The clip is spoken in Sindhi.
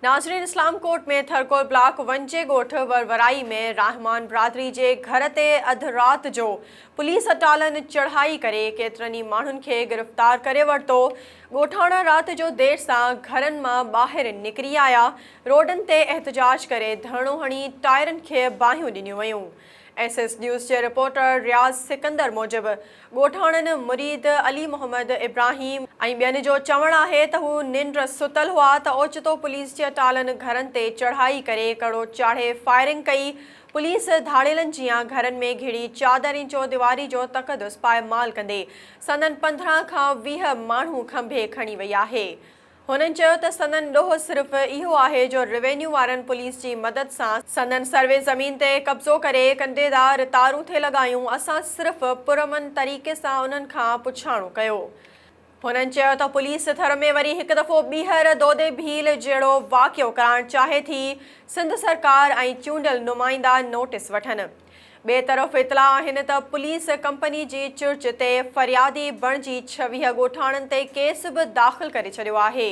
ناظرين اسلام ڪوٽ ۾ ٿرڪول بلاڪ ون جي ڳوٺ ورورائي ۾ راهمان برادري جي گهر تي اڌ رات جو پوليس اٽالن چڙهائي ڪري ڪيترن ئي ماڻهن کي گرفتار ڪري ورتو، ڳوٺاڻا رات جو دير سان گهرن مان ٻاهر نڪري آيا، روڊن تي احتجاج ڪري ڌرڻو هڻي ٽائرن کي باهيون ڏنيون ويون. ايس ايس نيوز جي رپورٽر رياض سڪندر موجب ڳوٺاڻن مريد علي محمد ابراهيم ۽ ٻين جو چوڻ آهي ته هو ننڊ ستل هئا ته اوچتو پوليس جي اٽالن گهرن تي چڙهائي ڪري ڪڙو چاڙهي فائرنگ ڪئي، پوليس ڌاڙيلن جيان گهرن ۾ گهڙي چادر ۽ چوديواري جو تقدس پائمال ڪندي سندن 15 کان 20 ماڻهو کنڀي کڻي وئي آهي. هنن چيو ته سندن ڏوهه صرف اهو آهي جو روينيو وارن پوليس جي مدد سان سندن سروي زمين تي قبضو ڪري ڪنڊيدار تارون ٿي لڳايون، اسان صرف پرامن طريقي سان انهن کان پڇاڻو ڪيو. هنن چيو ته پوليس ٿر ۾ وري هڪ دفعو ٻيهر دودي ڀيل جهڙو واقعو ڪرائڻ چاهي ٿي، سنڌ سرڪار ۽ چونڊيل نمائندا نوٽيس وٺن. ٻئي طرف اطلاع آهن ته پوليس ڪمپني جي چرچ تي فريادي بڻجي 26 ڳوٺاڻن تي ڪيس به داخل ڪري ڇڏيو آهي.